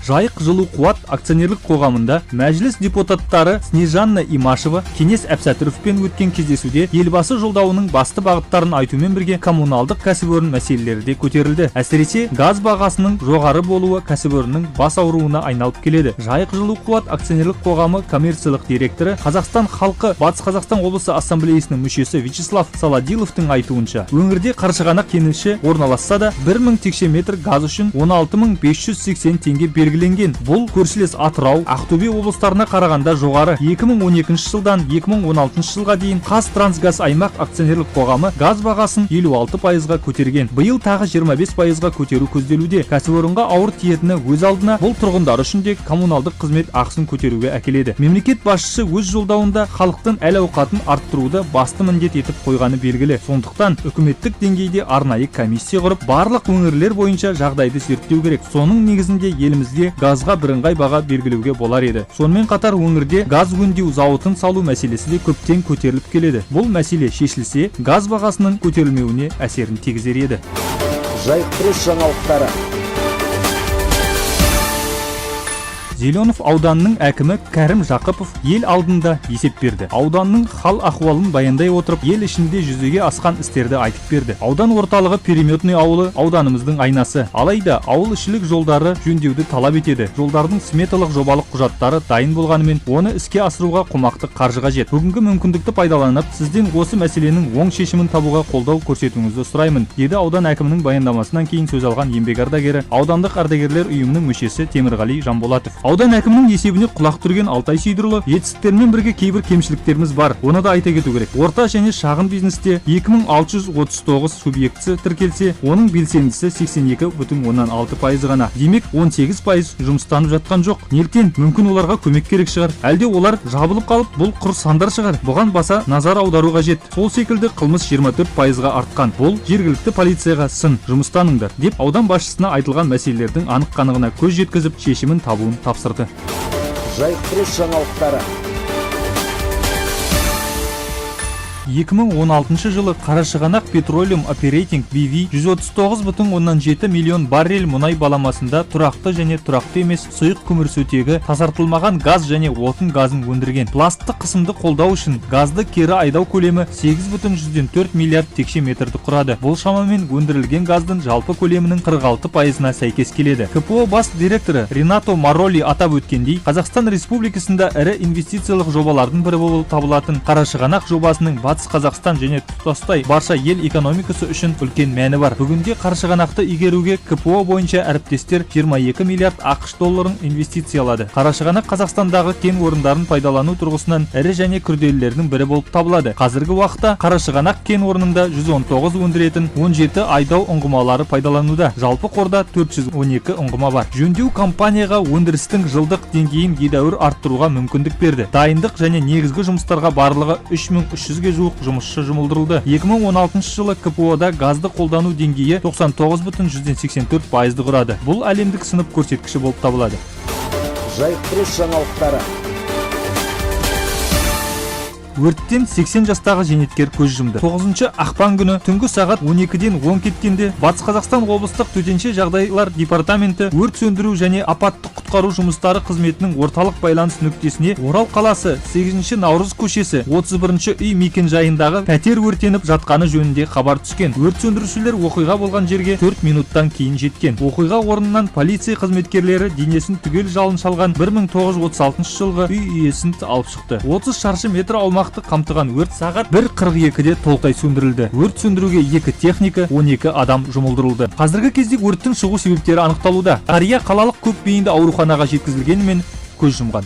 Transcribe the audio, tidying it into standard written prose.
Жайық жылу қуат акционерлік қоғамында мәжіліс депутаттары Снежанна Имашева Кеңес Әпсәтіровпен өткен кездесуде елбасы жолдауының басты бағыттарын айтумен бірге коммуналдық кәсіпорын мәселелері де көтерілді. Әсіресе газ бағасының жоғары болуы кәсіпорынның бас ауруына айналып келеді. Жайық жылу қуат акционерлік қоғамы коммерциялық директоры, Қазақстан халқы Батыс Қазақстан облысы ассамблеясының мүшесі Вячеслав Солодиловтың айтуынша, өңірде Қарашығанақ кеніші орналасса да 1000 текше метр газ үшін 16580 теңге белгіленген. Бұл көршілес Атырау, Ақтөбе облыстарына қарағанда жоғары. 2012 жылдан 2016 жылға дейін ҚазТрансГаз аймақ акционерлік қоғамы газ бағасын 56%-ға көтерген. Биыл тағы 25%-ға көтеру көзделуде. Кәсіпорынға ауыр тиетіні өз алдына, бұл тұрғындар үшін де коммуналдық қызмет ақысын көтеруге әкеледі. Мемлекет басшысы өз жолдауында халықтың әл-ауқатын арттыруды басты міндет етіп қойғаны белгілі. Сондықтан үкіметтік деңгейде арнайы комиссия құрып, барлық өңірлер бойынша жағдайды зерттеу керек. Соның негізінде елімізде газға бірыңғай баға белгілеуге болар еді. Сонымен қатар өңірде газ өңдеу зауытын салу мәселесі де көптен көтеріліп келеді. Бұл мәселе шешілсе, газ бағасының көтерілмеуіне әсерін тигізер еді. Жайық Пресс жаңалықтары. Зеленов ауданының әкімі Кәрім Жақыпов ел алдында есеп берді. Ауданның хал ахуалын баяндай отырып, ел ішінде жүзеге асқан істерді айтып берді. Аудан орталығы Переметный ауылы ауданымыздың айнасы. Алайда ауыл ішілік жолдары жөндеуді талап етеді. Жолдардың сметалық жобалық құжаттары дайын болғанымен, оны іске асыруға қомақты қаржы қажет. Бүгінгі мүмкіндікті пайдаланып, сізден осы мәселенің оң шешімін табуға қолдау көрсетуіңізді сұраймын, деді аудан әкімінің баяндамасынан кейін сөз алған еңбек ардагері, аудандық ардагерлер ұйымының мүшесі Темірғали Жанболатов. Аудан әкімінің есебіне құлақ түрген Алтай Сейдірұлы, жетістіктермен бірге кейбір кемшіліктеріміз бар, оны да айта кету керек. Орта және шағын бизнесте 2639 субъектісі тіркелсе, оның белсендісі 82,6% ғана. Демек, 18% жұмыстанып жатқан жоқ. Неліктен? Мүмкін оларға көмек керек шығар. Әлде олар жабылып қалып, бұл құр сандар шығар. Бұған баса назар аудару қажет. Сол секілді қылмыс 24%-ға артқан. Бұл жергілікті полицияға сын, жұмыстаныңдар, деп аудан басшысына айтылған мәселелердің анық-қанығына көз жеткізіп, шешімін табуын тапсырды. Жайық Пресс жаңалықтары. 2016 жылы Қарашығанақ Petroleum Operating BV 139,7 миллион баррель мұнай баламасында тұрақты және тұрақты емес сұйық көмірсутегі, тазартылмаған газ және отын газын өндірген. Пластты қысымды қолдау үшін газды кері айдау көлемі 8,4 миллиард текше метрді құрады. Бұл шамамен өндірілген газдың жалпы көлемінің 46%-на сәйкес келеді. КПО бас директоры Ренато Мароли атап өткендей, Қазақстан Республикасында ірі инвестициялық жобалардың бірі болып табылатын Қарашығанақ жобасының Батыс Қазақстан және тұтастай барша ел экономикасы үшін үлкен мәні бар. Бүгінде Қарашығанақты игеруге КПО бойынша әріптестер 22 миллиард ақш долларын инвестициялады. Қарашығанақ Қазақстандағы кен орындарын пайдалану тұрғысынан ірі және күрделілердің бірі болып табылады. Қазіргі уақытта Қарашығанақ кен орнында 119 өндіретін 17 айдау ұңғымалары пайдалануда. Жалпы қорда 412 ұңғыма бар. Жөндеу компанияға өндірістің жылдық деңгейін едәуір арттыруға мүмкіндік берді. Дайындық және негізгі жұмыстарға барлығы 3300-ге жуық жұмысшы жұмылдырылды. 2016 жылы КПО-да газды қолдану деңгейі 99,84%-ды құрады. Бұл әлемдік сынып көрсеткіші болып табылады. Жайық Пресс жаңалықтары. Өрттен 80 жастағы зейнеткер көз жұмды. 9 ақпан күні түнгі сағат 12-ден 10 кеткенде Батыс Қазақстан облыстық төтенше жағдайлар департаменті өрт сөндіру және апаттық құтқару жұмыстары қызметінің орталық байланыс нүктесіне Орал қаласы 8 Наурыз көшесі 31 үй мекенжайындағы пәтер өртеніп жатқаны жөнінде хабар түскен. Өрт сөндірушілер оқиға болған жерге 4 минуттан кейін жеткен. Оқиға орнынан полиция қызметкерлері денесін түгел жалын шалған 1936 жылғы үй иесін алып шықты. 30 шаршы метр аумақ қамтыған өрт сағат 1:42-де толықтай сөндірілді. Өрт сөндіруге 2 техника, 12 адам жұмылдырылды. Қазіргі кезде өрттің шығу себептері анықталуда. Қария қалалық көпбейінді ауруханаға жеткізілгенімен көз жұмған.